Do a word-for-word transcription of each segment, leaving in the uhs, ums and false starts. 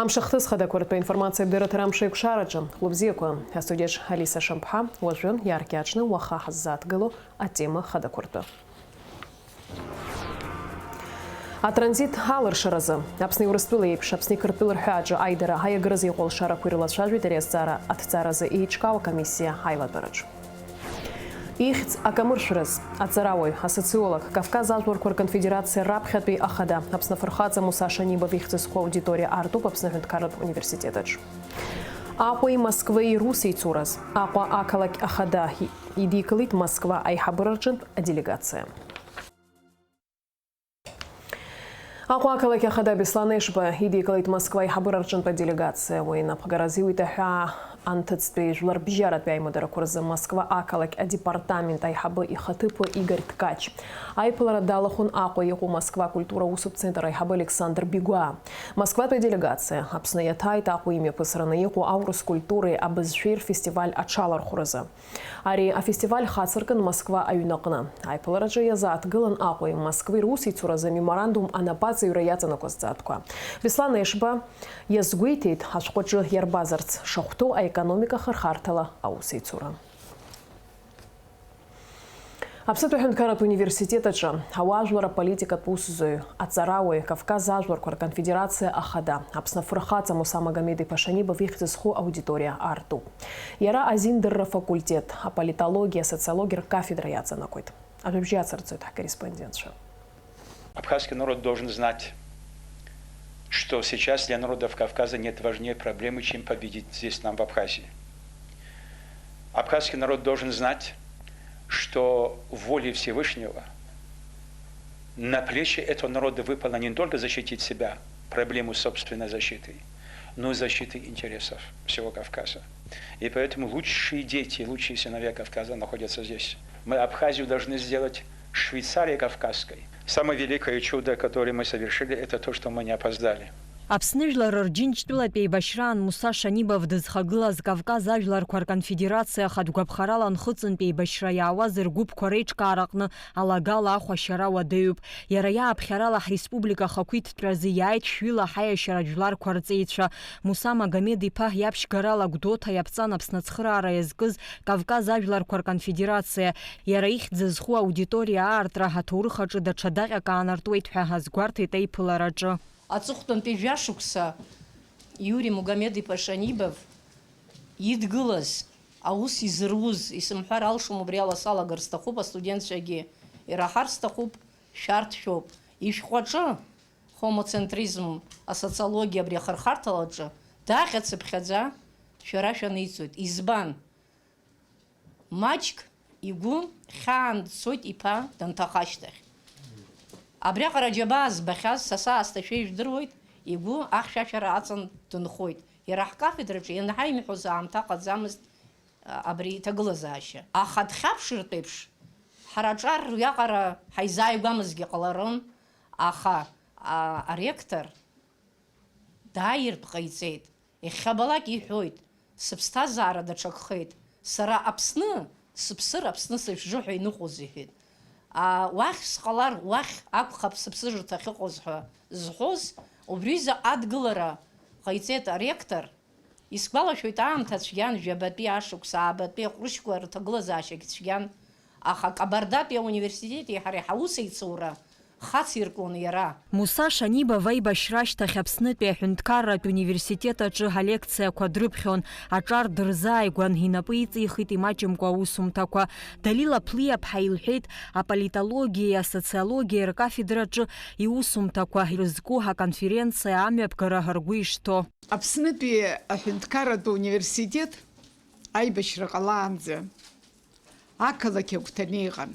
Амш ахҭыс хадақәа ртәы аинформациатә дырраҭара амш еиқәшараҿы. Хәлыбзиақәа, астудиаҿ Алиса Шамԥҳа, уажәы иааркьаҿны уаха ҳаззааҭгыло атема хадақәа ртәы. Атранзит алыршаразы Аԥсни Урыстәылеи еиԥш Аԥсни Қырҭтәыла рҳәааҿы аидара аиагараз иҟоу алшарақәа ирылацәажәеит ари азҵаара аҭҵааразы еиҿкаау акомиссиа аилатәараҿ. Ихьӡ акамыршәраз, аҵарауаҩ, асоциолог, Кавказ ажәларқәа рконфедерациа раԥхьатәи ахада, Аԥсны афырхаҵа Муса Шанибов ихьӡ зху аудиториа аартуп Аԥсны аҳәынҭқарратә университет аҿы. Аҟәеи Москвеи русеицураз, Аҟәа ақалақь ахада идикылеит Москва аиҳабыра рҿынтә аделегациа. Аҟәа ақалақь ахада Беслан Ешба идикылеит Москва аиҳабыра рҿынтә аделегациа. Уи инапхгара азиуит аҳәаа анҭыҵтәи жәларбжьаратәи аимадарақәа рзы Москва ақалақь адепартамент аиҳабы ихаҭыԥуаҩ Игорь Ткач. Аиԥылара далахәын Аҟәа иҟоу Москва акультура аусутә центр аиҳабы Александр Бигәаа. Москватәи аделегациа Аԥсны иаҭааит Аҟәа имҩаԥысраны иҟоу аурыс культуреи абызшәеи рфестиваль аҽалархәразы. Ари афестиваль хацыркын Москва аҩнаҟны. Аиԥылараҿы иазааҭгылан Аҟәеи Москвеи русеицуразы амеморандум анапаҵаҩра иаҵанакуаз ҵатәқәа. Беслан Ешба иазгәеиҭеит, ашәҟәаҿы иарбазарц шахәҭоу аекономика хырхарҭала аусеицура. Аԥснытәи аҳәынҭқарратә университет аҿы ауаажәлар аполитикатә усзуҩ, аҵарауаҩ, Кавказ ажәларқәа рконфедерациа ахада, Аԥсны афырхаҵа Муса Магомед-иԥа Шанибов ихьӡ зху аудиториа аартуп. Иара азиндырра афакультет, аполитологиа, асоциологиа ркафедра иаҵанакуеит. Ажәабжь иацырҵоит ҳкорреспондентцәа. Абхазский народ должен знать, что сейчас для народов Кавказа нет важнее проблемы, чем победить здесь, нам, в Абхазии. Абхазский народ должен знать, что волей Всевышнего на плечи этого народа выпало не только защитить себя, проблему собственной защиты, но и защиты интересов всего Кавказа. И поэтому лучшие дети, лучшие сыновья Кавказа находятся здесь. Мы Абхазию должны сделать Швейцарией Кавказской. Самое великое чудо, которое мы совершили, это то, что мы не опоздали. Аԥсны жәлар рџьынџьтәылатә еибашьраан Муса Шанибов дызхагылаз Кавказ ажәларқәа рконфедерациа ахатә гәаԥхарала нхыҵынтә еибашьра иаауаз ргәыԥқәа реиҿкаараҟны алагала ахә ашьара уадаҩуп. Иара иааԥхьарала ҳреспублика ахақәиҭтәразы иааит шәҩыла ҳаиашьара жәларқәа рҵеицәа. Муса Магомед-иԥа иаԥшьгарала Гәдоуҭа иаԥҵан Аԥсны ацхыраара иазкыз Кавказ ажәларқәа рконфедерациа. Иара ихьӡ зху аудиториа аартра аҭоурых аҿы даҽа даҟьак аанартуеит ҳәа азгәарҭеит аиԥылараҿы. Аҵыхәтәантәи жәашықәса Иури Магомед-иԥа Шанибов идгылаз, аус изыруз, исымҳәар алшом, убри ала салагар сҭахуп, астудентцәагьы ираҳар сҭахуп, шәарҭ шәоуп. Ишәҟәаҿы, хомоцентризм, асоциологиа абри ахырхарҭалаҿы даҟьа-цыԥхьаӡа шәара шәаницоит. Избан? Маҷк игәы хьаан дцоит иԥа данҭаха ашьҭахь. Абриаҟара аџьабаа збахьаз, са саасҭа шәа ижәдыруеит, игәы ахьшәашәара аҵан дынхоит. Иара ҳкафедраҿы ианҳаимҳәоз аамҭа ҟаӡамызт, а, абри иҭагылазаашьа. Аха дхьаԥшыртә еиԥш, ҳара аҿар уиаҟара ҳаизааигәамызгьы ҟаларын, аха, а, аректор дааиртә ҟаиҵеит. Иахьабалак иҳәоит, сыԥсҭазаара даҽакхеит. Сара Аԥсны сыԥсыр, Аԥсны сышәжы ҳәа иныҟәоз, иҳәеит. А, уахь сҟалар, уахь акәхап сыԥсыжырҭа ахьыҟоз ҳәа зҳәоз, убри изы адгылара ҟаиҵеит аректор. Исгәалашәоит, аамҭа цәгьан, жәабатәи ашықәс, аабатәи аҟәрышьқәа рҭагылазаашьагь цәгьан. Аха Кабардатәи ауниверситети ҳареи ҳаус еицура хациркуан иара. Муса Шанибов аибашьра ашьҭахь Аԥснытәи аҳәынҭқарратә университет аҿы алекциақәа дрыԥхьон, аҿар дырзааигәан, инапы иҵихит имаҷымкәа аусумҭақәа. Далила Ԥлиаԥҳа илҳәеит, аполитологиеи асоциологиеи ркафедраҿы иусумҭақәа ирызку аконференциа амҩаԥгара ргәы ишҭоу. Аԥснытәи аҳәынҭқарратә университет аибашьра ҟалаанӡа ақалақь агәҭаны иҟан.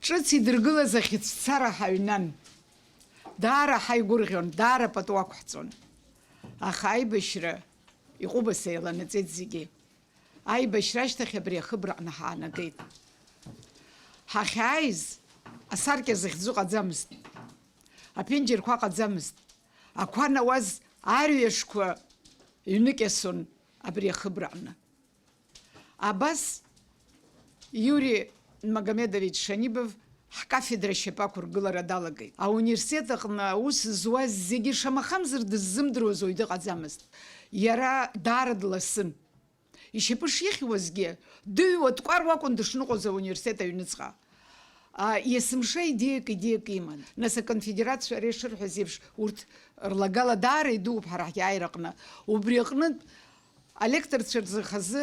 Ҿыц идыргылаз ахьыцәцара ҳаҩнан. Даара ҳаигәырӷьон, даара пату ақәҳҵон. Аха аибашьра иҟәыбаса еиланаҵеит зегьы. Аибашьра ашьҭахь абри ахыбраҟны ҳаанагеит. Ҳахьааиз асаркьа зыхьӡу ҟаӡамызт. Аԥенџьырқәа ҟаӡамызт. Ақәа науаз арҩашқәа ҩныкьасон абри ахыбраҟны. Абас Иури Магомедович Шанибов Ҳкафедра ашьапы ақәыргылара далагеит. Ауниверситет аҟны аус зуаз зегьы шамахамзар дыззымдыруаз уаҩ дыҟаӡамызт. Иара даара дласын. Ишьапы шихьуазгьы, дыҩуа дкәаруа акәын дышныҟәоз ауниверситет аҩныҵҟа. А, есымша идеиак, идеиак иман. Нас аконфедерациа ара ишырҳәаз еиԥш, урҭ рлагала даара идууп ҳара ҳиааира аҟны. Убри аҟнытә алекторцәа рзы хазы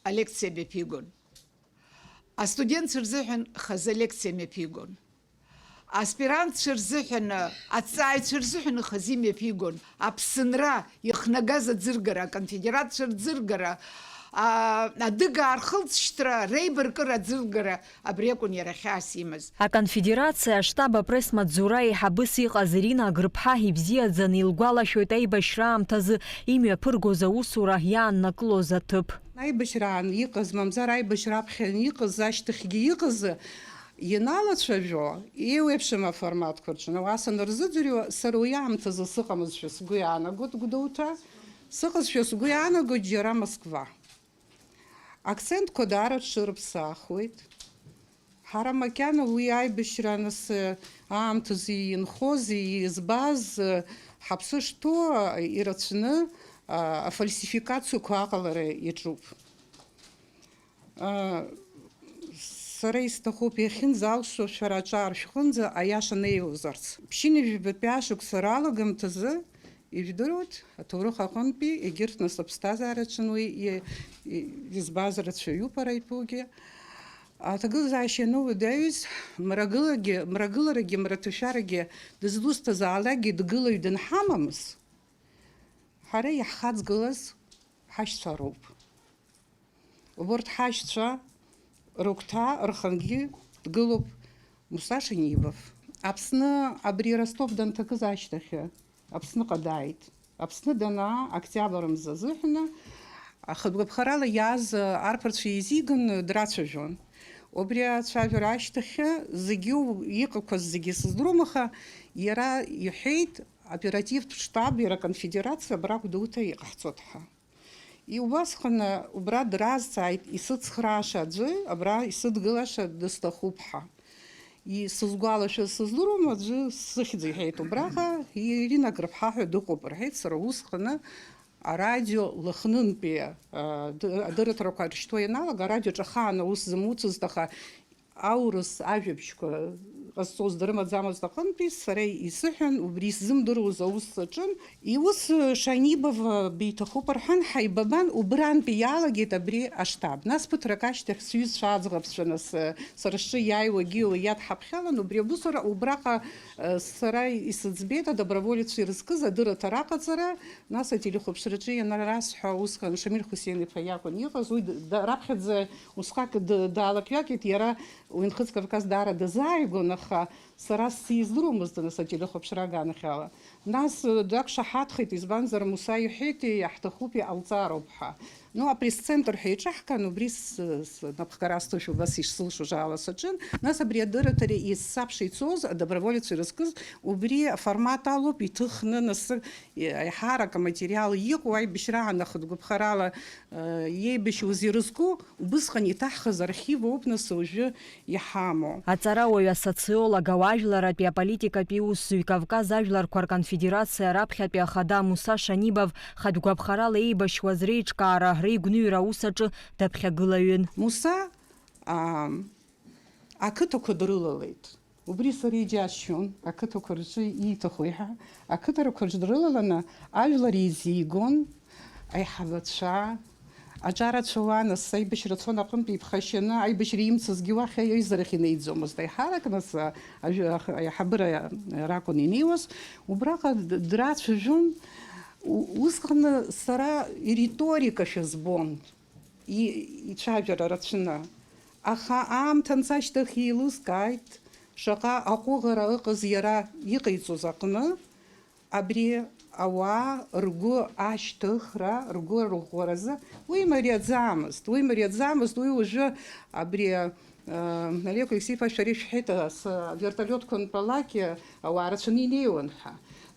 алекциа мҩаԥигон. Астудентцәа рзыҳәан хазы алекциа мҩаԥигон. Аспирантцәа рзыҳәан, аҭҵааҩцәа рзыҳәан хазы имҩаԥигон. Аԥсынра иахнагаз аӡыргара, аконфедерациа рӡыргара, а, адыгаа рхылҵшьҭра, реибаркыра аӡыргара, абри акәын иара хьаас имаз. Аконфедерациа аштаб апресс-маҵзура еиҳабыс иҟаз Ирина Агрыԥҳа ибзиаӡаны илгәалашәоит аибашьра аамҭазы имҩаԥыргоз аусура иааннакылоз аҭыԥ. Аибашьраан иҟаз, мамзар аибашьра аԥхьан иҟаз, ашьҭахьгьы иҟаз, ианалацәажәо, еиуеиԥшым аформатқәа рҿы, ауаа санырзыӡырҩуа, сара уи аамҭазы сыҟамызшәа сгәы иаанагоит Гәдоуҭа, сыҟазшәа сгәы иаанагоит џьара Москва. Акцентқәа даара рҽырыԥсахуеит. Ҳара макьана уи аибашьра аныс аамҭазы инхоз, избаз, ҳаԥсы шҭоу ирацәаны, а, афальсификациақәа аҟалара иаҿуп. А, сара исҭахуп иахьынӡалшо шәара аҿар шәҟынӡа аиаша неиуазарц. Ԥшьынҩажәи жәбатәи ашықәса ралагамҭазы, ижәдыруеит, аҭоурых аҟынтәи егьырҭ нас аԥсҭазаараҿын уи и-, и-, избаз рацәаҩуп ара итәугьы. Аҭагылазаашьа иануадаҩыз, мрагылагьы, мрагыларагьы, мраҭашәарагьы дызусҭазаалакгьы дгылаҩ данҳамамыз, ҳара иаҳхаҵгылаз ҳашьцәа роуп. Убырҭ ҳашьцәа рыгәҭа рхынгьы дгылоуп Муса Шанибов. Аԥсны абри Ростов данҭакыз ашьҭахьы, Аԥсныҟа дааит. Аԥсны данаа, октиабр мза азыҳәаны, ахатәгәаԥхарала иааз арԥарцәа еизиган драцәажәон. Убри ацәажәара ашьҭахьы зегьы у-, иҟақәаз зегьы сыздырам, аха иара иҳәеит, оперативтә штаб, иара аконфедерациа абра Гәдоуҭа иҟаҳҵоит ҳәа. Иубасҟан убра дразҵааит, исыцхрааша аӡәы, абра исыдгылаша дысҭахуп ҳәа. Исызгәалашәаз сыздыруам, аӡәы сыхьӡ иҳәеит убраҟа, Ирина Грыԥҳа ҳәа дыҟоуп рҳәеит, сара усҟаны арадио Лыхнынтәи, а, ды-, адырраҭарақәа рышьҭуа ианалага, арадиоҿы ахаан аус зымуцызт, аха аурыс ажәабжьқәа ҟазҵоз дрымаӡамызт аҟынтәи, сара исыҳәан, убри исзымдыруаз аус саҿын. Иус, э, Шанибов, э, биҭахуп рҳәан, ҳаибабан, убрантәи иалагеит абри аштаб. Нас ԥыҭрак ашьҭахь сҩызцәа аӡӷабцәа нас, э, сара сҿы иааиуагьы иадҳаԥхьалан, убри абусара убраҟа, э, сара исыӡбеит адоброволеццәа ирызкыз адырраҭара аҟаҵара, нас ателехәаԥшраҿы ианрасҳәа, усҟан Шамиль Хусеин-иԥа иакәын иҟаз, уи д-, да-, раԥхьаӡа усҟак д-, даалакҩакит, иара уи Нхыҵ Кавказ даара дазааигәан, аха сара сиздыруамызт, нас, ателехәаԥшра аганахьала. Нас, э, дақәшаҳаҭхеит, избанзар, Муса иҳәеит, иаҳҭахуп, иҟалҵароуп ҳәа. Ну, апресс-центр ҳәа еиҿаҳкаан, убри с-, с-, напхгара сҭошәа убас ишсылшоз ала саҿын. Нас абри адырраҭара ессаԥш ицоз, адоброволеццәа ирызкыз, убри аформат алоуп иҭыхны, нас, э, аиҳарак аматериал иҟоу, аибашьраан ахатә гәаԥхарала, э, иеибашьуаз ирызку, убысҟан иҭаҳхыз архив ауп, нас, уажәы иҳамоу. Аҵарауаҩ, асоциолог, ауаажәларратәи аполитикатәи усзуҩ, Кавказ ажәларқәа рконфедерациа раԥхьатәи ахада Муса Шанибов хатә гәаԥхарала еибашьуаз реиҿкаара, реигәныҩра аус аҿы даԥхьагылаҩын. Муса, аа, ақыҭақәа дрылалеит. Убри сара иџьасшьон, ақыҭақәа рҿы ииҭаху иаҳа, ақыҭарақәа рҿы дрылаланы ажәлар еизигон, аиҳабацәа, аҿарацәа уан, асы аибашьра цон аҟынтә иԥхашьаны, аибашьра имцазгьы уахь аизарахь инеиӡомызт. Аиҳарак нас, а, ажә-, ах-, аиҳабыра ракәын инеиуаз, убраҟа д-, драцәажәон. У-, усҟан сара ириторикашәа збон, и-, ицәажәара рацәаны. Аха аамҭа анца ашьҭахь еилыскааит, шаҟа аҟәыӷара ыҟаз иара иҟаиҵоз аҟны, абри ауаа ргәы ашьҭыхра, ргәы рыӷәӷәаразы уи мариаӡамызт, уи мариаӡамызт, уи уажәы абри, э, Олег Алексеев-иԥа, шәара ишәҳәеит, ас, авертолиотқәа антәалак, ауаа рацәаны инеиуан ҳәа.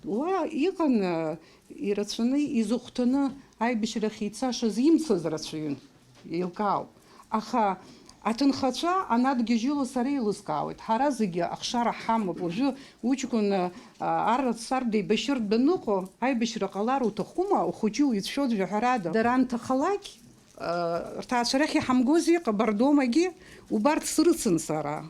Уа иҟан, э, ирацәаны, изыхәҭаны аибашьрахь ицашаз имцаз рацәаҩын, еилкаауп. Аха Аҭынхацәа анадгьежьыло сара еилыскаауеит. Ҳара зегьы ахшара ҳамоуп. Уажәы уҷкәын, а, арратә сар деибашьыртә даныҟоу, аибашьра ҟалар уҭахума, ухәыҷы уицәшәоит жәаҳәарада. Дара анҭахалак, а, рҭаацәа рахь иҳамгозеи, Ҟабардомагьы, убарҭ срыцын сара.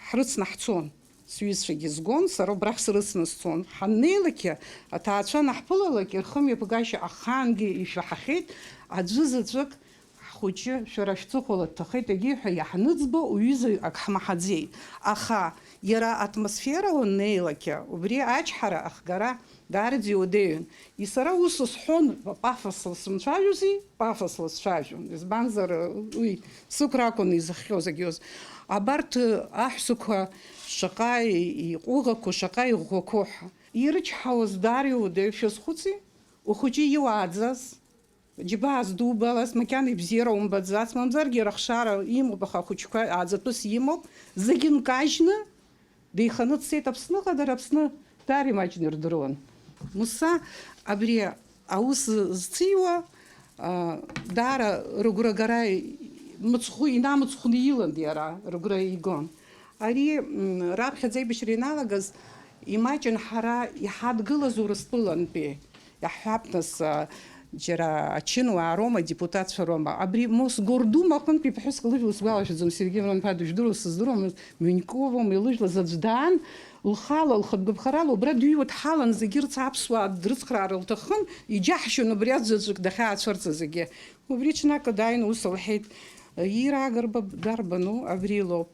Ҳрыцны ҳцон. Сҩызцәагьы згон, сара убрахь срыцны сцон. Ҳаннеилакгьы, аҭаацәа анаҳԥылалак, рхымҩаԥгашьа ахаангьы ишәаҳахьеит, аӡәы заҵәык ҳхәыҷы шәара шәҵыхәала дҭахеит, егьи ҳәа иаҳныӡбо уҩызаҩ ак ҳмаҳаӡеит. Аха иара атмосфера уаннеилакгьы, убри ачҳара ахгара даараӡа иуадаҩын. Исара ус сҳәон, пафосла сымцәажәози, пафосла сцәажәон. Избанзар, уи сықәра акәын изыхҟьоз агьоз. Абарҭ аҳәсақәа шаҟа иҟәыӷақәоу, шаҟа иӷәӷәақәоу ҳәа. Ирычҳауаз даара иуадаҩ шәазхәыци? Ухәыҷы иуааӡаз? Џьабаа здубалаз, макьана ибзиара умбаӡац, мамзаргьы иара ахшара имоуп, аха ахәыҷқәа ааӡатәыс имоуп, зегьы нкажьны деиханы дцеит Аԥсныҟа, дара Аԥсны даара имаҷны ирдыруан. Муса абри аус зциуа, а, даара рыгәрагара мыцхәы, инамыцхәны илан иара, рыгәра игон. Ари, м, раԥхьаӡа аибашьра ианалагаз, имаҷын ҳара иҳадгылаз Урыстәылантәи, иаҳҳәап, нас, а, џьара ачынуаа роума, адепутатцәа роума. Абри Мосгордума аҟынтәи ԥҳәыск лыжәла сгәалашәаӡом, Сергеи Иван-иԥа дыжәдыруаз сыздыруамызт, Мҩынкова, илыжәлаз аӡә даан, лхала, лхатә гәаԥхарала убра дыҩуа дҳалан, зегьы рыц аԥсуаа дрыцхраар лҭахын, иџьаҳшьон убри аӡә заҵәык дахьаацәырҵыз зегьы. Убри ҽнакы дааины ус лҳәеит, Ира Агарба дарбану? Абри лоуп.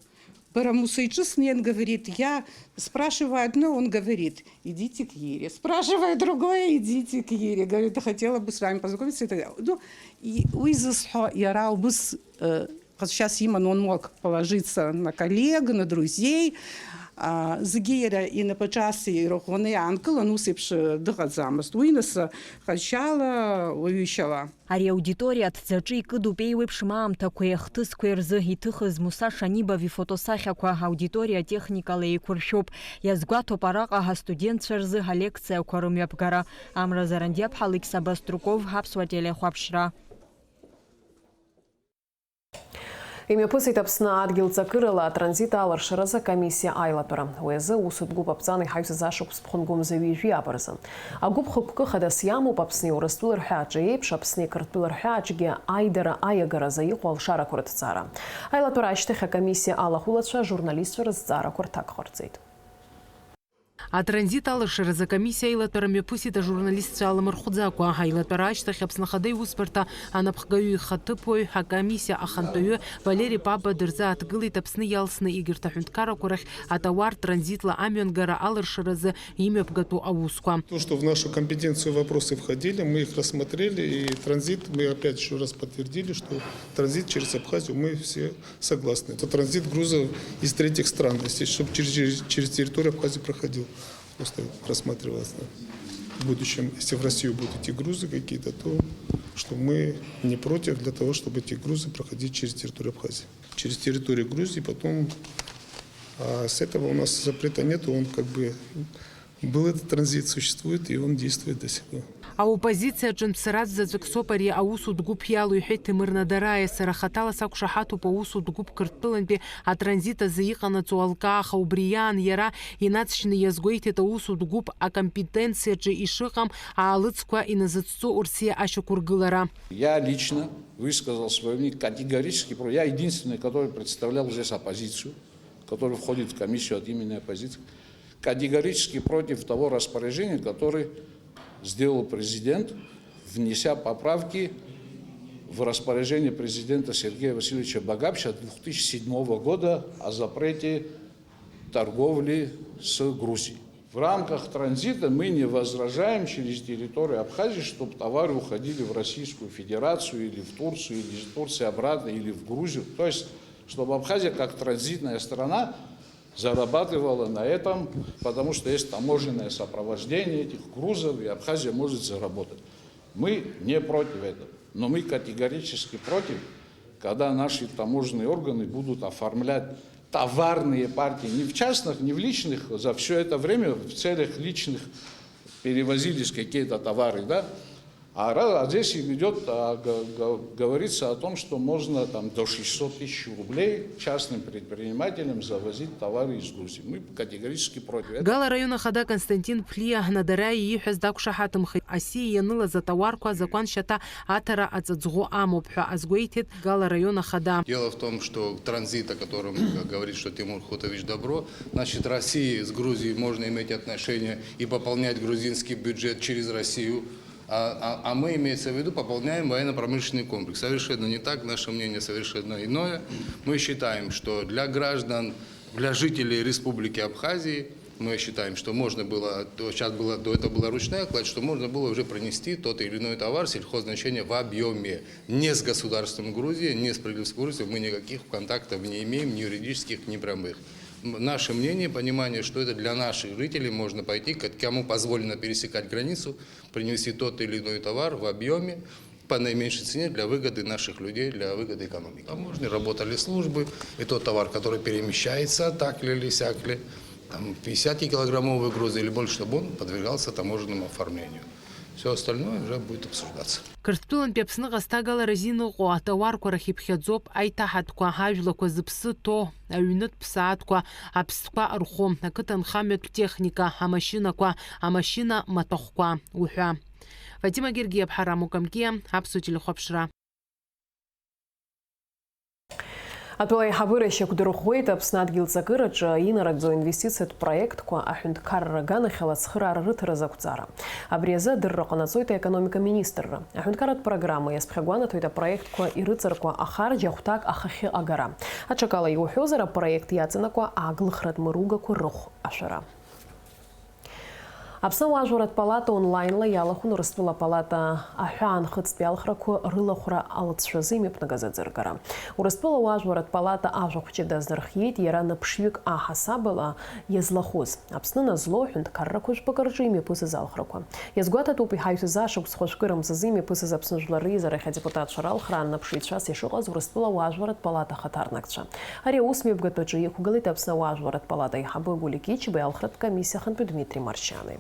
Бара Муса иҿы снеин, говорит, я спрашиваю одно, он говорит, идите к Ире. Спрашиваю другое, идите к Ире. Говорит, хотела бы с вами познакомиться. И так далее. Ну, и уи зысҳәо иара убыс, э, ҟазшьас иман, он мог положиться на коллег, на друзей. А, зегьы иара инапаҿы ас ирӷәӷәаны иаанкылан, ус еиԥш, э, дыҟаӡамызт. Уи нас, э, ҟазшьала, уаҩышьала. Ари аудиториа аҭӡаҿы икыдуп еиуеиԥшым аамҭақәеи ахҭысқәеи рзы иҭыхыз Муса Шанибов ифотосахьақәа, аудиториа техникала еиқәыршәуп. Иазгәаҭоуп араҟа ҳастудентцәа рзы алекциақәа рымҩаԥгара. Амра Зарандиаԥҳа, Алықьса Баструков, Аԥсуа телехәаԥшра. Имҩаԥысит Аԥсны адгьыл ҵакырала атранзит алыршаразы акомиссиа аилатәара. Уи азы аусутә гәыԥ аԥҵан иҳаҩсыз ашықәс ԥхынгәымза ҩажәи ааба рзы. Агәыԥ хықәкы хадас иамоуп Аԥсни Урыстәылеи рҳәааҿы еиԥш, Аԥсни Қырҭтәылеи рҳәааҿгьы аидара аиагаразы иҟоу алшарақәа рыҭҵаара. Аилатәара ашьҭахь акомиссиа алахәылацәа ажурналистцәа рызҵаарақәа рҭак ҟарҵеит. Атранзит алыршаразы акомиссиа аилатәара мҩаԥысит ажурналистцәа аламырхәӡакәа. Аилатәара ашьҭахь Аԥсны Ахада Иусбарҭа анапхгаҩы ихаҭыԥуаҩ, акомиссиа ахантәаҩы Валери Паба дырзааҭгылеит Аԥсны иалсны егьырҭ аҳәынҭқаррақәа рахь атауар транзитла амҩангара алыршаразы имҩаԥгатәу аусқәа. То, что в нашу компетенцию вопросы входили, мы их рассмотрели, и транзит мы опять ещё раз подтвердили, что транзит через Абхазию мы все согласны. Это транзит грузов из третьих стран, если, чтоб через, через, через территорию Абхазии проходил. Просто рассматривалось, да. В будущем, если в Россию будут идти грузы какие-то, то что мы не против для того, чтобы эти грузы проходили через территорию Абхазии. Через территорию Грузии, потом, а, с этого у нас запрета нету, он как бы был этот транзит, существует, и он действует до сих пор. Аоппозициа аҿынтә сара заҵәык соуп ари аусутә гәыԥ иалоу, иҳәеит Ҭемыр Надараиа. Сара хаҭала сақәшаҳаҭуп аусутә гәыԥ Қырҭтәылантәи атранзит азы иҟанаҵо алкаа, аха убри иаан иара инаҵшьны иазгәеиҭеит аусутә гәыԥ акомпетенциаҿы ишыҟам аалыҵқәа иназыцҵо Урсиа ашьақәыргылара. Я лично высказал своё мнение категорически про-, я единственный, который представлял здесь оппозицию, который входит в комиссию от имени оппозиции, категорически против того распоряжения, который сделал президент, внеся поправки в распоряжение президента Сергея Васильевича Багапча двух тысячи седьмого года о запрете торговли с Грузией. В рамках транзита мы не возражаем через территорию Абхазии, чтобы товары уходили в Российскую Федерацию или в Турцию, или из Турции обратно, или в Грузию. То есть, чтобы Абхазия как транзитная страна зарабатывала на этом, потому что есть таможенное сопровождение этих грузов, и Абхазия может заработать. Мы не против этого, но мы категорически против, когда наши таможенные органы будут оформлять товарные партии не в частных, не в личных, за всё это время в целях личных перевозились какие-то товары, да, А ра-, а здесь идёт, а, г-, г-, говорится о том, что можно там до шестьсот тысяч рублей частным предпринимателям завозить товары из Грузии. Мы категорически против этого. Гала араион ахада Константин Ԥлиа Надараи ииҳәаз дақәшаҳаҭымхеит. Асиа ианылаз атауарқәа азакәан шьаҭа аҭара аҵаӡӷәы амоуп ҳәа азгәеиҭеит Гала араион ахада. Дело в том, что транзит, о котором говорит, что Тимур Хотович Добро, значит, России с Грузией можно иметь отношения и пополнять грузинский бюджет через Россию. А, а, а мы, имеется в виду, пополняем военно-промышленный комплекс. Совершенно не так, наше мнение совершенно иное. Мы считаем, что для граждан, для жителей Республики Абхазии, мы считаем, что можно было, то, сейчас было, до этого была ручная кладь, что можно было уже пронести тот или иной товар сельхозназначения в объеме. Не с государством Грузии, не с правительством Грузии мы никаких контактов не имеем, ни юридических, ни прямых. М, наше мнение, понимание, что это для наших жителей можно пойти, к-, кому позволено пересекать границу, принести тот или иной товар в объеме по наименьшей цене для выгоды наших людей, для выгоды экономики. В таможне работали службы, и тот товар, который перемещается так ли или сяк ли, там, пятидесятикилограммовый груз или больше, чтобы он подвергался таможенному оформлению. Всё остальное уже будет обсуждаться. Қырҭтәылантәи Аԥсныҟа зҭагалара азин ыҟоу атауарқәа рахь иԥхьаӡоуп аиҭаҳатәқәа, ажәлақәа зыԥсы ҭоу, аҩнытә ԥсаатәқәа, аԥстәқәа рхәы, ақыҭанхамҩатә техника, амашьынақәа, амашьына маҭәахәқәа уҳәа. Фатима Гергиа, Ҳарам Укамкиа, Аԥсуа телехәаԥшра. Атәыла аиҳабыра шьақәдырӷәӷәеит Аԥсны адгьыл ҵакыраҿы инарыгӡо инвестициатә проектқәа аҳәынҭқарра аганахьала ацхыраара рыҭаразы ақәҵара. Абри азы адырра ҟанаҵоит аекономика министрра. Аҳәынҭқарратә программа иазԥхьагәанаҭоит апроектқәа ирыҵаркуа ахарџь ахәҭак ахахьы агара. Аҽакала иуҳәозар, апроект иаҵанакуа аглыхратә мыругақәа рыхә ашәара. Аԥсны ауаажәларратә палата онлаинла иалахәын Урыстәыла апалата аҳәаанхыҵтәи алхрақәа рылахәра алҵшәазы имҩаԥнагаз аӡыргара. Урыстәыла ауаажәларратә палата ажәахә ҷыда азырхиеит, иара наԥшҩык аҳасабала иазлахәыз, Аԥсны назлоу аҳәынҭқаррақәа жәпакы рҿы имҩаԥысыз алхрақәа. Иазгәаҭатәуп иҳаҩсыз ашықәс хәажәкы рымзазы имҩаԥысыз Аԥсны жәлар реизара ахьадепутатцәа ралхра аннаԥшыҩцәас ишыҟаз Урыстәыла ауаажәларратә палата ахаҭарнакцәа. Ари аусмҩаԥгатәаҿы иқәгылеит Аԥсны ауаажәларратә палата аиҳабы Гулик Ичба, иалхратә комиссиа ахантәаҩ Дмитри Маршьани.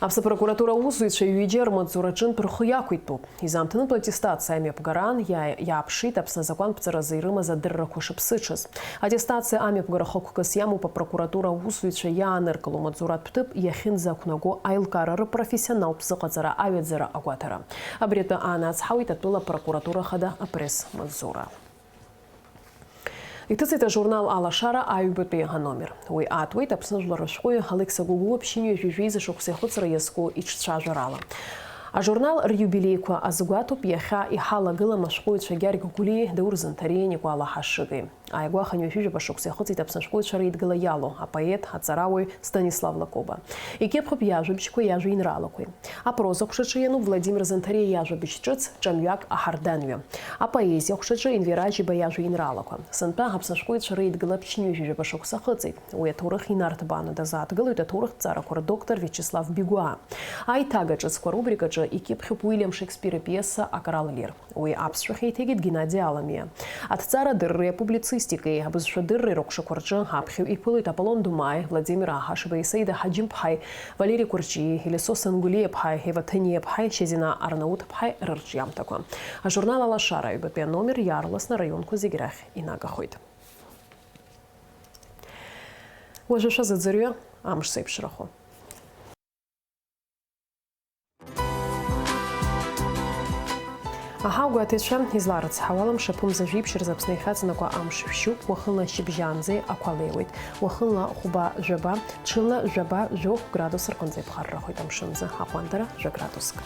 Аԥсны апрокуратура аусзуҩцәа ҩыџьа рмаҵзура аҿынтә рхы иақәиҭтәуп. Изаамҭанытәу аттестациа амҩаԥгара аан иа-, иааԥшит Аԥсны азакәанԥҵаразы ирымаз адыррақәа шыԥсыҽыз. Аттестациа амҩаԥгара хықәкыс иамоуп апрокуратура аусзуҩцәа иааныркыло маҵзуратә ҭыԥ иахьынӡақәнаго аилкаара рыпрофессионалтә зыҟаҵара аҩаӡара агәаҭара. Абри атәы аанацҳауеит атәыла апрокуратура хада апресс-маҵзура. Иҭыҵит ажурнал Алашара аҩбатәи аномер. Уи аатуеит Аԥсны жәлар рышәҟәыҩҩы Алекса Гогәуа ԥшьынҩажәи жәеиза шықәса ихыҵра иазку иҿцәажәарала. Ажурнал риубилеиқәа азгәаҭоуп иахьа иҳалагылам ашәҟәыҩҩцәа Гьаргь Гәлиеи Даур Занҭариеи Никәа Лаҳашыгеи. Ааигәа хынҩажәижәаба шықәса ихыҵит Аԥсны ашәҟәыҩҩцәа реидгыла иалоу апоет, аҵарауаҩ Станислав Лакоба. Икьыԥхьуп иажәабжьқәеи иажәеинраалақәеи. Апроза ҟәшаҿы иануп Владимир Занҭариа иажәабжь ҿыц Ҿамҩак аҳарданҩы. Апоезиа ҟәшаҿы Енвер Аџьба иажәеинраалақәа. Сынтәа аԥсны ашәҟәыҩҩцәа реидгыла ԥшьынҩажәижәаба шықәса ахыҵит. Уи аҭоурых инарҭбааны дазааҭгылоит аҭоурыхҭҵаарақәа рдоктор Виачеслав Бигәаа. Аиҭага ҿыцқәа рубрикаҿы икьыԥхьуп Уильям Шекспир ипиеса Акрал Лир. Уи аԥсшәахь еиҭеигеит Геннади Аламиа. Аҭҵаарадырреи апублицистикеи, абызшәадырреи рыҟәшақәа рҿы аԥхьаҩ иԥылоит Аполлон Думаи, Владимир Аҳашбеи, Саида Ҳаџьымԥҳаи, Валери Кәырҷиеи, Елисо Сангәлиаԥҳаи, Ева Ҭаниаԥҳаи, Шьазина Арнауҭԥҳаи рырҿиамҭақәа. Ажурнал Алашара аҩбатәи аномер иаарласны араионқәа зегь рахь инагахоит. Уажәы шәазыӡырҩы, амш зеиԥшрахо. Аҳауагәаҭаҩцәа изларыцҳауала, мшаԥымза жәиԥшь рзы Аԥсны иахьаҵанакуа амш шәшьуп, уахынла шьыбжьаанӡа ақәа леиуеит, уахынла хәба-жәаба, ҽынла жәаба-жәохә градус рҟынӡа иԥхаррахоит, амшынӡы аҟәандара жәа-градуск.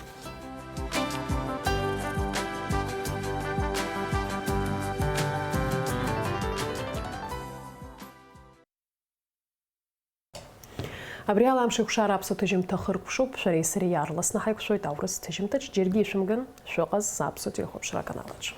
Абри ала Амшеикәшара аԥсуа ҭыжьымҭа хыркәшоуп. Шәареи сареи иаарласны ҳаиқәшәоит аурыс ҭыжьымҭаҿ. Џьаргьы ишәымган, шәыҟаз аԥсуа телехәаԥшра аканалаҿ.